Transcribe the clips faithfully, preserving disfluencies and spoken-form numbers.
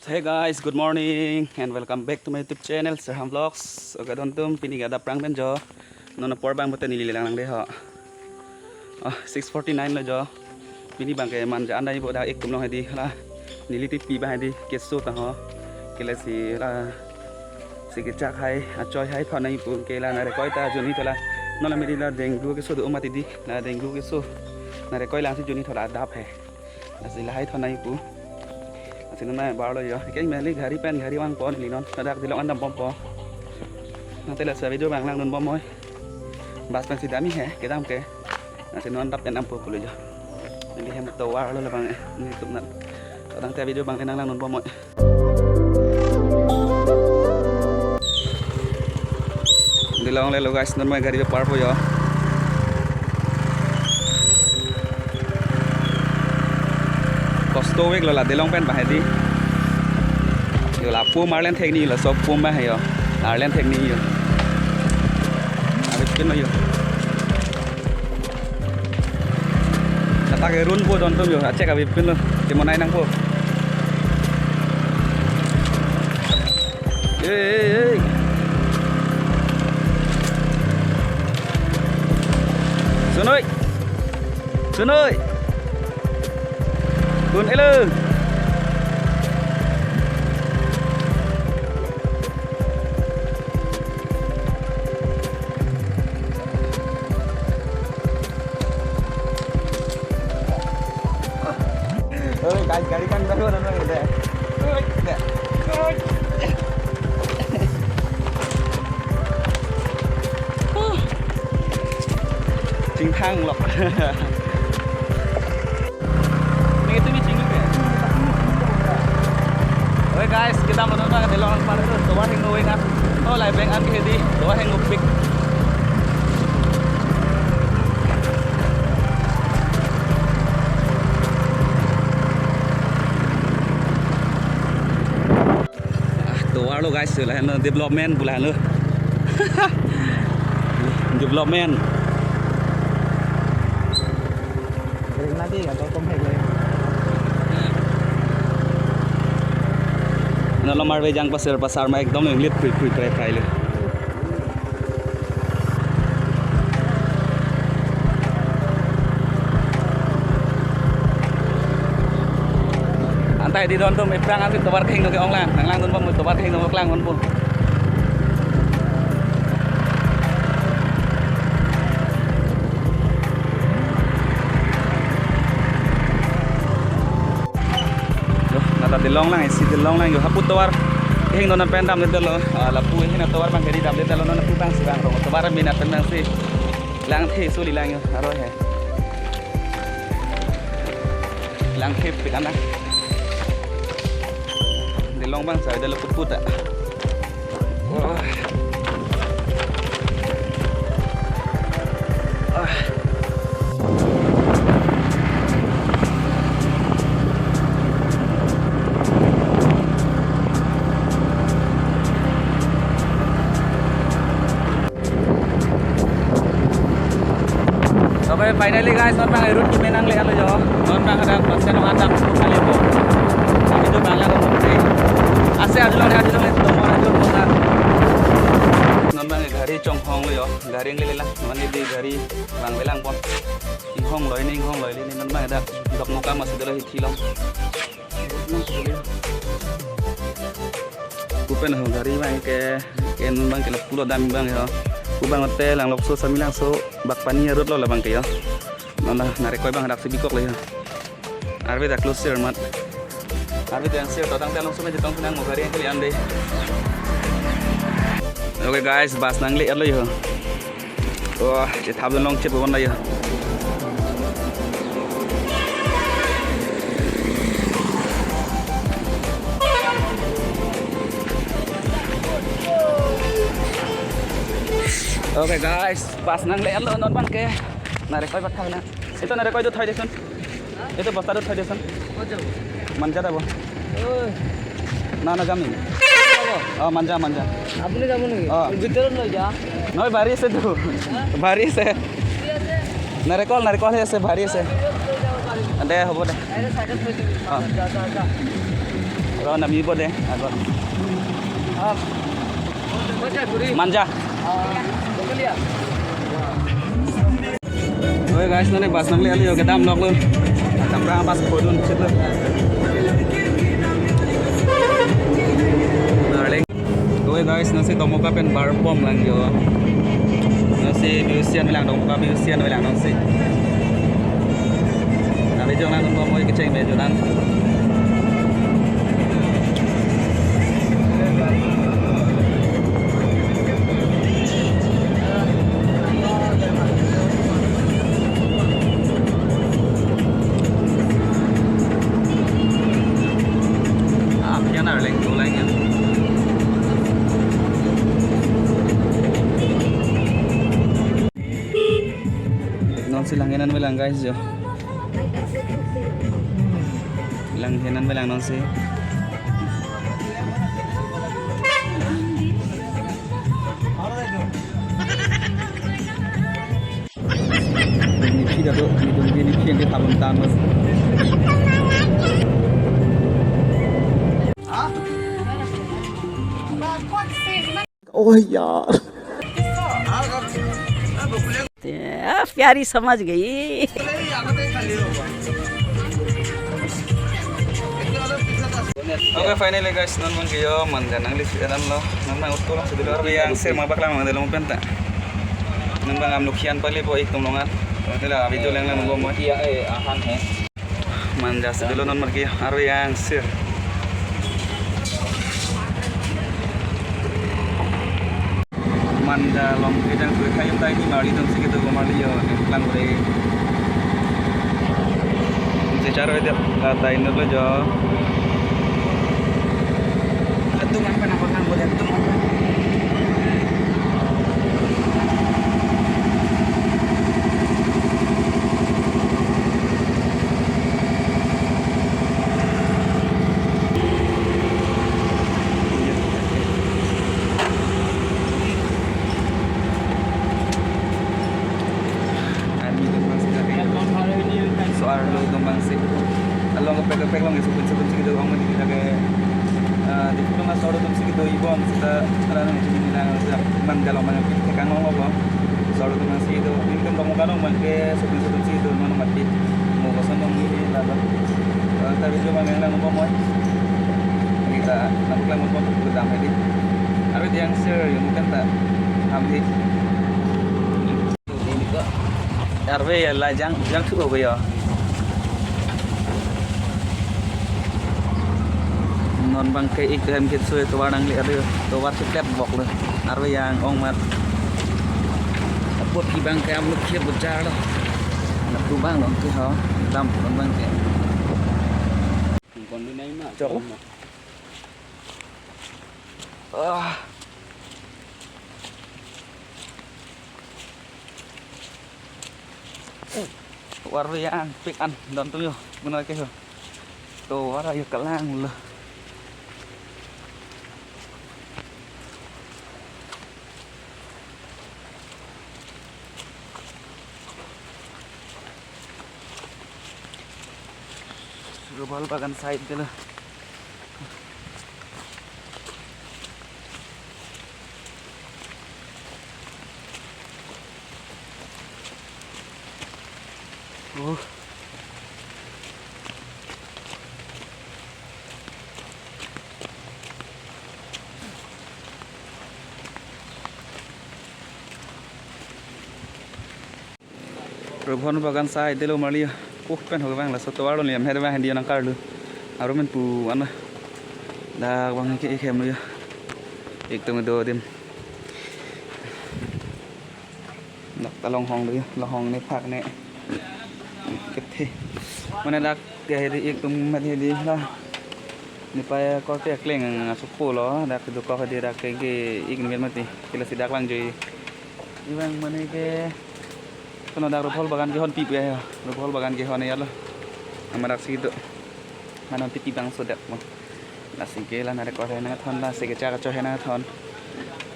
Hey guys, good morning and welcome back to my YouTube channel, Sirham Vlogs. Okay, don atum, pini ke adap prang pen jo. Non apor abang pute neli lang lang de ho. Ah, six forty nine lo jo. Pini abang ke manja an dai bo, dak ekum long hedi la. Neli tipi abang hedi keso ta ho. Ke lasi la si kechak hai, achoi hai thon nangji pu, ke la narekoi ta juni thola. Non la meri la dengue keso do mati di. La dengue keso. Narekoi lang si juni thola adap hai. Lasi lahai thon nangji pu. Lasi non bar lo jo. Ke meli gari pen gari vangpo neli non. Ladak Dilong an dambompo. Nangte laso video abang langdunbom noi. Bus pensi dam-i he, kedam ke. Lasi non adap pen dampo pulo jo. Neli hem tovar lo labang eh. Neli tum nat. Tangte video abang ke nang langdunbom noi. Dilong le lo guys, non mai gari park po jo. Kosto vek lo la Dilong pen abang hedi. Jo la pum arlen thek ni, laso pum abang jo. Arlen thek ni jo. Abis pen lo jo. Ladak erun po don atum jo, achek avi pin lo, chemonai nangpo. Ei, ei, ei. Sunoi. Sunoi. Kun elo. Oi, guys, gari kan baru nang nang deh. Oi, deh. Oi. Huh. Chingthang lok. Nang itu meeting ke? Oke guys, kita menonton ke Dilong Park itu, tovar hingno weng an. Oh, lai beng an ke di, tovar hingno pik. Ah, tovar lo guys, lahenlo development pu lahenlo. Development. Ring lagi, atau tom hek lagi. Nalo marve jang pasir pasar ma ekdom inglit pui pui prai prai lo. Anta di don atum, ephrang ansi tovar kehingno ke-ong lang, nang langdunbom, tovar kehingno ke-ong lang ponpo. Loh, nata Dilong lang, isi Dilong lang jo, hapu tovar kehingno pen damledetlo. Ah, lapu hini tovar abang keri damledetlo, non lapu abang si vang rong. Tovar mina pen abang si lang the suli lang jo, aro he. Lang the pik ana. Dilong abang sa, dalo putput ah. Okay, finally guys, non abang route kimi nangle-etlo jo. Non abang ada bus stand nang adam kali po. Kami tu abang ladak ko. Ase ajulong, ajulong itu, ajulong kota. Non abang gari chonghong lo jo. Gari nangle-etlo. Non ini gari abang velang pon. Inghong lo ini, inghong lo ini. Non abang ada Dokmoka masih dulu hithilong. Pu pen ho gari abang ke, ke non abang ke lapulo dam abang ho. Pu abang hotel Langlokso Samelangso Bakpani road lo labang ke jo. Non la narekoi abang dak si bikok lo jo. Arve dak close sir mat. Arve dak sir to tangte along sumai jetong pinang mo gari yang kali ande. Okay guys, bus nangle-etlo jo. Wah, chethap dun long chep bon la jo. Okay guys, bus nangle-etlo non abang ke. Narekoi bak thang na. Itu narekoi itu thoi desun. Itu bosta itu thoi desun. ক'ত যাব? Manja ta bo. ঐ, না, না, যাম নেকি? ক'ত যাব? অ, Manja, Manja. আপুনি যাব নেকি? অ। ভিতৰত লৈ যা। নহয়, বাঢ়ি আছে তো। হা? বাঢ়ি আছে। কি আছে? নাৰিকল, নাৰিকল হৈ আছে, বাঢ়ি আছে। লৈ যাব পাৰিব। দে, হ'ব দে। আৰে, চাইডত থৈ দিবি। অ। যা, যা, যা। Nami bode, agot. Manja. Oke guys, nonke bus nangle-etlo yo, kedam loklo. Kaprang bus pudun chitlo. Darling. Oke guys, nonsi Tomoka pen Barpom lang yo. Nonsi museum lang, Tomoka museum lang nonsi. Nave jong lang, mo mo kecheng me jong lang. Ah, pian arleng tu lang ya. Nonsi Langhen an me lang guys yo. Langhen an me lang nonsi. Ini kita tuh, ini tuh, ini yang kita belum tamat. Oh ya. आ, प्यारी समझ गई। Okay, finally guys, non abang ke yo Manja nangle-etlo. Non abang auto lang sudah luar biang, sir, mabak lang mang delo penta. Non abang amluk kian pali po ik tum longan. Oke lah, video lang lang nunggu mo. Iya, eh, ahan he. Manja si dolo non marke arve yang sir. Manja along kejang suri kayu tai ni marli atum si kedo marli yo, ni lang ure. Si charo dia la tai nurlo jo. Atum apa nama kan boleh atum apa? Army atum abang si kali. So-arlo atum abang si. Along kepek-kepek along ya, sopinso atum si kedo ong mati kita ke, eh, di pulang so-arlo atum si kedo ibon seta rano ni sini lang sa Manja along abang ke kang ong lo abang. So-arlo atum abang si kedo, ini kan abang kan abang ke sopinso atum si kedo non mati. Mo koson dong ni la ba. Eh, tapi coba main lang abang mo. Kita nanti lang abang ke dam tadi. Arve yang sir, yang mungkin tak ambil. Arve ya la jang, jang thu ho gaya. Non abang ke ik hem kit soi tovar nangle, arve tovar si flat bok lo. Arve yang ong mat. Apot ki abang ke amluk khir bujar lo. Anak tu abang lo ke ho. Dam non abang ke. Chok. Ah. Tovar yang pik an don tum yo, guna ke ho. Tovar yo kelang lo. Rubol bagan side ke lo. Oh. Rubol bagan side lo marli. Uh, pen ho abang laso tovar lo ni, hem her abang handi nang karlu. Aru men pu ana. Dak abang ke ik hem lo ya. Ik tum do adim. Dak ta longhong lo ya, longhong ne phak ne. Kethe. Mane dak ke hedi ik tum mat hedi la. Ne pa ya korte akleng asupo lo, dak kedokok hedi dak ke ik ni mati. Ke lasi dak lang joi. Ibang mane ke Kono dak Rubol bagan kehon pipe ya. Rubol bagan kehon ya lo. Amat dak si do. Manon pipi bangso dak mo. Lasi ke la na record hai nangthon, lasi ke chak cho hai nangthon.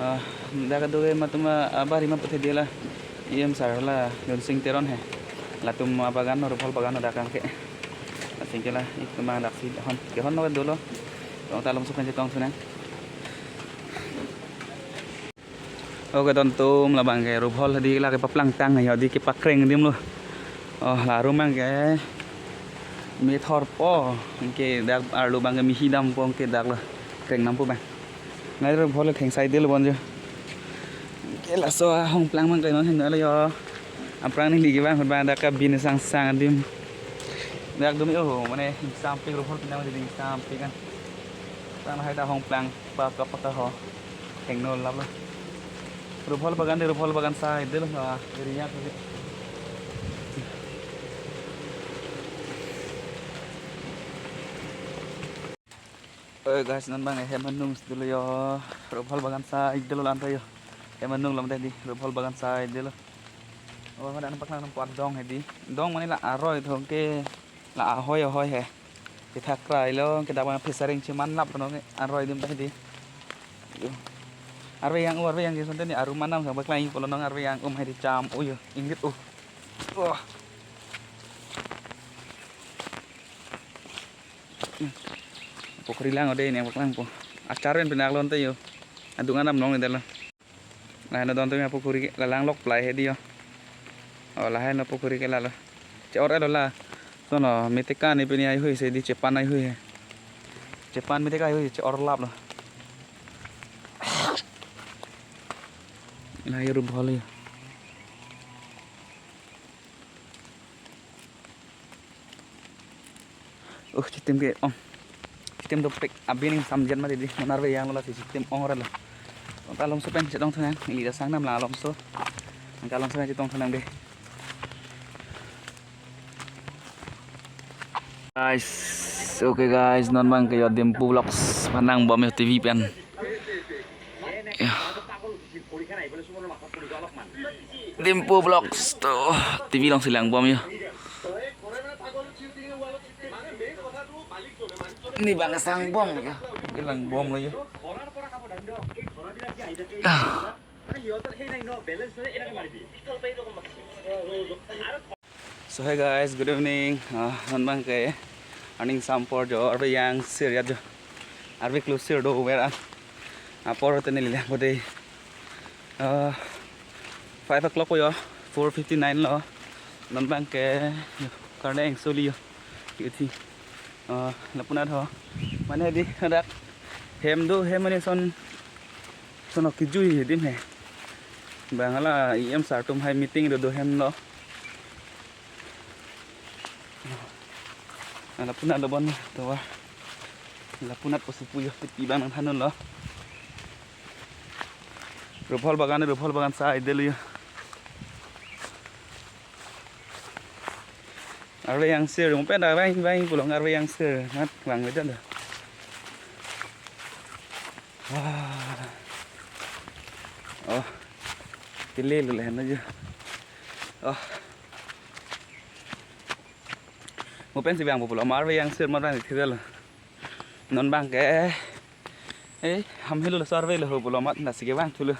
Ah, dak do ke matum abari ma puthe dia la. E M sir la Lunsing Teron hai. Latum abagan Rubol bagan dak kang ke. Lasi ke la ik tum daksi hon. Kehon lo dolo. Tong ta alomso pen chetong thu nang. Okay, don atum, labang ke Ruphol hedi lake paplangtang, hedi kepakreng adim lo. Oh, la arum abang ke methorpo, ke dak arlo abang ke mihi dampo, ke dak lo kreng dampo abang. Ngai Ruphol thengsai del bon jo. Ke laso ahongplang abang ke non heno lo jo. Aphrang neli ke abang, abang dak kabin sangsang adim. Dak dumi, oh, mane ingsampik, Ruphol pinang jadi ingsampik kan. Tang hai ta ahongplang, paka paka ho. Hengno lap lo. Ruphol bagan de, Ruphol bagan sai del, ah, area ko. Oi guys, non abang hem anung si dolo jo. Ruphol bagan sai dolo, la-an ta jo. Hem anung lom ta hedi, Ruphol bagan sai dolo. Oh, hadak nangpaklang nangpo adong hedi. Dong mane la aroi thong ke, la ahoi ahoi he. Kethak krai lo, ke dak abang phesaring cheman lap lo, aroi adim ta hedi. Yo. Arve yang u, arve yang ke sonte ni arum anam sang paklang pulo non, arve yang um hedi cham u jo. Ingrit u. Wah. Pukhuri lang ode nangpaklangpo. Achar pen pinak lo ante jo. Adung anam long ide lo. Lahai no don atum, pukhuri ke lalang lok plai hedi jo. Oh, lahai no pukhuri ke lalo. Che-or lo la. Sono, meteka ni pini ai hui se di, chepan ai hui he. Chepan meteka ai hui, che-or lap lo. Lahai Ruphol jo. Uh, chitim ke ong. Chitim dopik abin ingsamjat mati di. Non arve yang lo, lasi chitim ong ore lo. Tong ta alomso pen chetong thu nang. Ili ta sang nam la alomso. Nang ta alomso pen chetong thu nang de. Guys, okay guys, non abang ke jo Dimpu Vlogs panang bom jo T V pen. Ya. Dimpu Vlogs to T V alongsi lang bom jo. Ni abang sang bom jo. Ke lang bom lo jo. Ah. So hey guys, good evening. Ah, non abang ke arni ingsampor jo, arve yang sir jo. Arve klusir dover an. Apor te neli lang bode. Ah, five o'clock jo, four fifty-nine lo. Non abang ke karne engsoli jo. Iti. Ah, lapu-an tho. Mane di dak hem do, hem mane son, sono kijui adim he. Bang hala E M sir atum hai meeting do do hem lo. Lapu-an lo bon tovar. Lapu-an pusi pu jo, tepi abang nangthan lo. Ruphol bagan, Ruphol bagan sai del jo. Arve yang sir, mo pen dak vang vang pulo, arve yang sir, ngat vang le dan. Wah. Oh. Tile lo le na jo. Oh. Mo pensi vangpo pulo, arve yang sir mar vang thidel. Non abang ke. Eh, ham helo, laso arve lo ho pulo, mat nasi kevang thulo.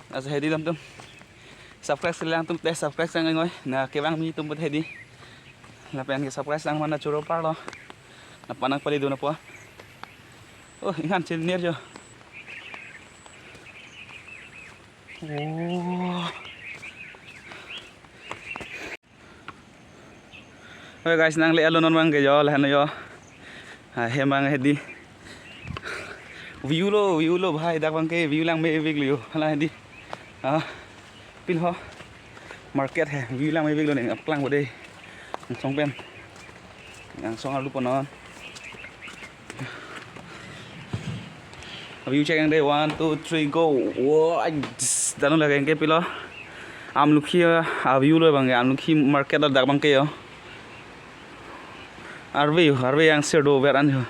Laso hedi don atum. Subscribe si lang atum te subscribe sang ngoi. Na kevang mi atum put hedi. Lapen ke subscribe sang mana choro parlo. Na panang pali dun apo. Oh, inghan chin ner jo. Oh. Oke guys, nangle-et lo non abang ke jo, lahen lo jo. Ah, hem abang hedi. View lo, view lo bhai, dak abang ke view langme vik lo jo, hala hedi. Ah, pil ho. Market he, view langme vik lo ne, aplang bode. Angsong pen. Angsong arlo pon non. View check yang de, one, two, three, go. Wow, ai, dis, dano lage yang ke pilo. Amlukhi, ah, view lo abang ke, Amlukhi market lo dak abang ke jo. Arve, arve yang sir dover an jo.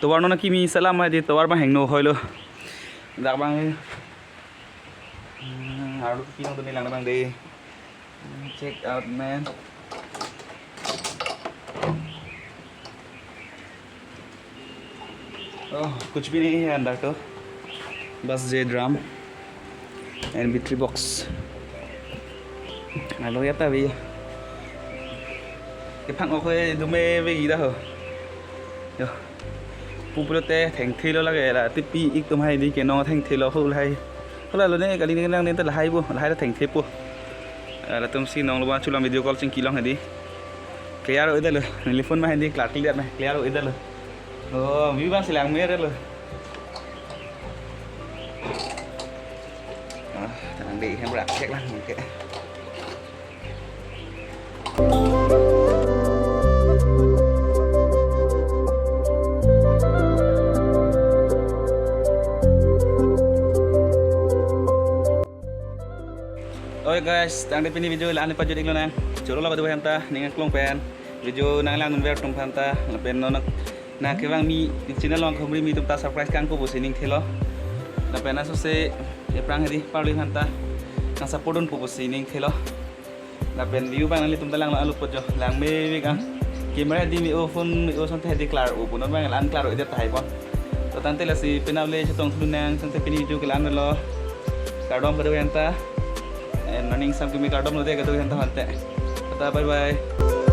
Tovar non kimi salam hai di, tovar abang hengno hoi lo. Dak abang. Hmm, arlo kimi nang dun lang abang de. Check out, man. Oh, कुछ भी नहीं है अंदर तो, बस ये drum and battery box. Hello, ये तभी। Kephang ok he dume vegi dah ho. Yo. Pu pulote thengthelo lake la tipi ik atum hai di kenong thengthelo ho lahai. Hala lo ne kali ne nang ne ta lahai bo, lahai ta thengthepo. Latum si nong lo ba chulang video call chingki long hedi. Clear o-edetlo. Neli phone ma hedi clear clear ma clear o-edetlo. Oh, view bang si langme-etlo. Ah, tenang deh, hem rak cek lang mungkin. Oke guys, tangte pini video la-an pajut-iklo nang. Choro lo kado hanta, ning angklong pen. Video nanglangdunver atum aphanta, lapen non nang kevang mi channel along humri mi atum ta subscribe kangpo pusi ning thelo. Lapen asose aphrang hedi parli aphanta nang support dunpo pusi ning thelo. Lapen view bang nanglitum ta langlo alu pojo langme vek ang. Camera di me-o phone me-o asonte hedi clear o punon bang la-an clear o-edet tahai pon. To tangte lasi penap le chetong thulu nang tangte pini video ke la-an lo. Kardom kado hanta. And non ning sam kimi kardom lo dei kado hanta hante. Tata bye bye.